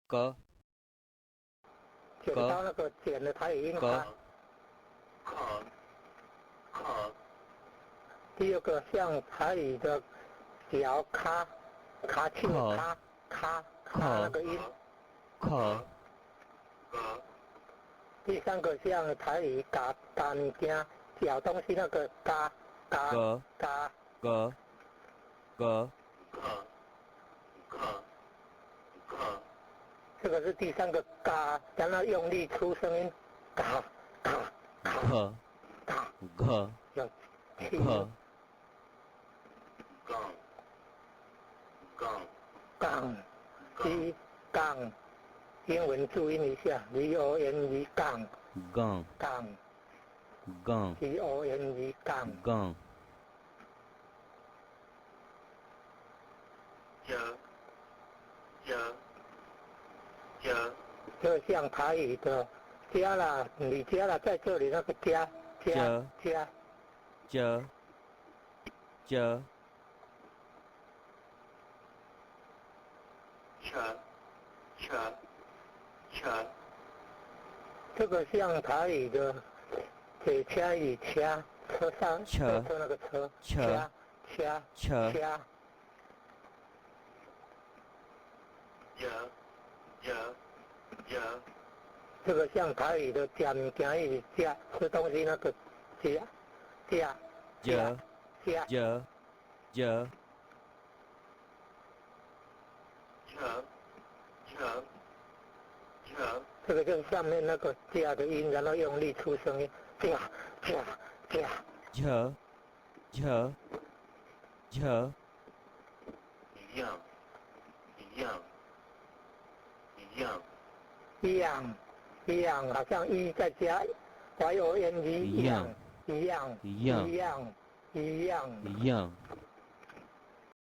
哥剪刀那个剪的台语音哥卡。第二个像台语的脚卡卡庆的卡卡卡那个音。可第三个像台语咬咬物件咬东西那个嘎嘎哥嘎。哥哥这个是第三个嘎，然后用力出声音，嘎嘎嘎可嘎，可有气可杠，G 杠，英文注音一下，V O N E 杠杠杠杠，G O N E 杠。杠这像台语的加啦，你加啦，在这里那个加加加，加加这个像台语的坐车与车，车上车车那个车车车车车，这个像台语的食物件伊是食吃东西那个食食加食，加加这个就是上面那个加的音，然后用力出声音，加加加。加加加一样一样，好像一再加 Y O N G 一样一样一样一样一样。一样。